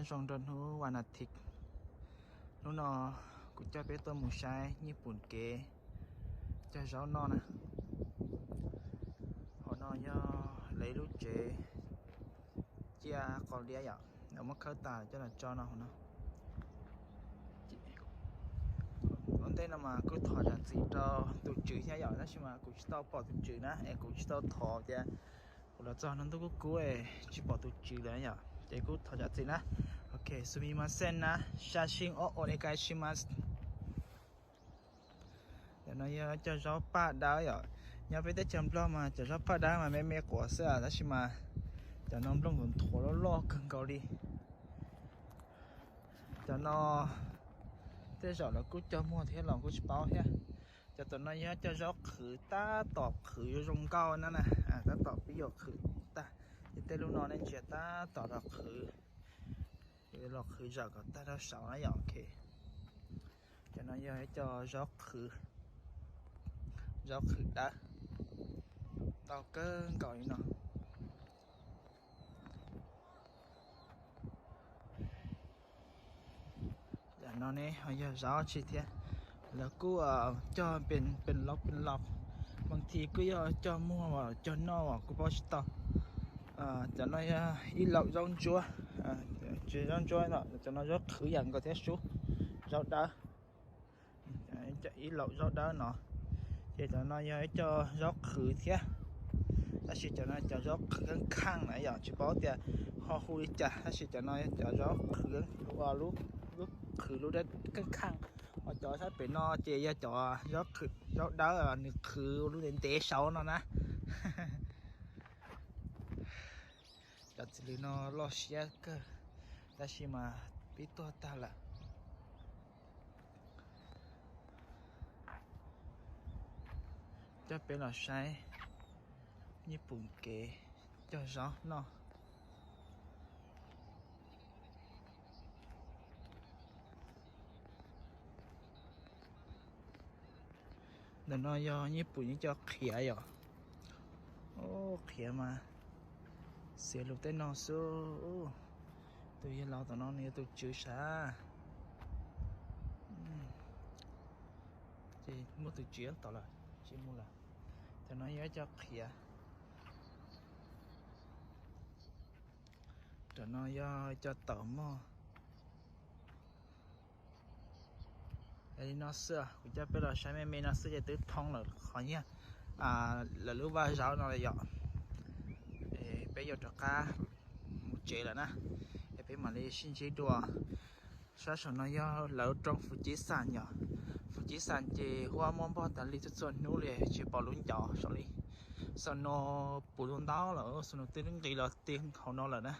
Zoo rau hnub vas nas thiv. Hnub no kuv coj peb tuaj mus saib Nyij Pooj kev cog zaub noj na. Hauv no yog lawv ib lub tsev ciaj qos liab yom, lawv muab khawb tas coj los tso no hauv no. Ua ntej no mas kuj thov zam txim rau tus tswv thiab yom, tab sis mas kuv tsis tau pom tus tswv na es kuv tsis tau thov tias kuv los txog no ntuj kub kub es tsis pom tus tswv lawm yom, ces kuj thov zam txim na. Ok, sumimasen na, sashin o onegaishimasu. Cov no yog cov zaub paj dawb yom. Nyob peb teb chaws Nplog mas cov zaub paj dawb mas me me quav xwb, tab sis mas cov no nplooj nthuav loj loj kawg nkaus li. Cov no tej zaum lawv kuj cog muag thiab los kuj tsis paub thiab. Cov tom no yog cov zaub qhwv tab tom qhwv zoo nkauj na na, tab tom pib yuav qhwv tag. Ces tej lub no nej ntsia tab tom los qhwv, los qhwv zawm kom tag rau saud na yom. Ok, cov no yog cov zaub qhwv, zaub qhwv dawb, ntau kawg nkaus li no. Yam no ne ho yog zaub tsi thiab, lawv kuj cog pes laus pes laus, mas thib kuj yog cog muag cog noj as kuj paub tsis tau. Cov no yog ib laum zaub ntsuab, tsis zaub ntsuab no, cov no zaub qhwv yam nkaus thiab sub, zaub dawb. Ib laum zaub dawb no, ces cov no yog ib co zaub qhwv thiab, tab sis cov no cov zaub qhwv kheej kheej na yom, tsis paub tias ho hu li cas, tab sis cov no yog cov zaub qhwv, lub qhwv lub dawb kheej kheej. Ho cov sab pem no ces yog cov zaub dawb nws qhwv lub ntev ntev saud no na. Cov txiv lws no loj siab kawg, tab sis mas pib tuag tag lawm. Coj peb los saib Nyij Pooj kev cog zaub noj. Ntawm no yog Nyij Pooj ib co qhiav yom. Qhiav mas xiav lus tej no xwb. Tus yawg laus tom no nws yog tus tswv sav. Ces muaj tus tswv tom lawm, tsis mus lawm. Cov no yog ib co qhiav. Cov no yog co tawm mog. Li no xwb, kuv coj peb los saib me me no xwb ces twb thoob lawm qhov nyiaj lawv lub vaj zaub no lawm yom. Peb yuav rov qab mus tsev lawm na, es peb mam li sib ntsib dua. Sab saum no yog lawv roob Fujisan yom. Fujisan ces huab muab npog tas li txhua txhua hnub li tsis pom lub ncov saum li. Snow puv tus ntau lawm, snow twb nqis los ti hauv no lawm na.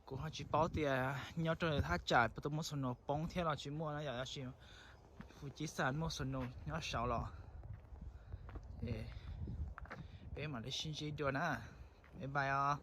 Kuv ho tsis paub tias nyob rau thaj tsam puas tau muaj snow poob thiab los tsis muaj na yom, tab sis Fujisan muaj snow nyob saud los. Peb mam li sib ntsib dua na. Bye bye os.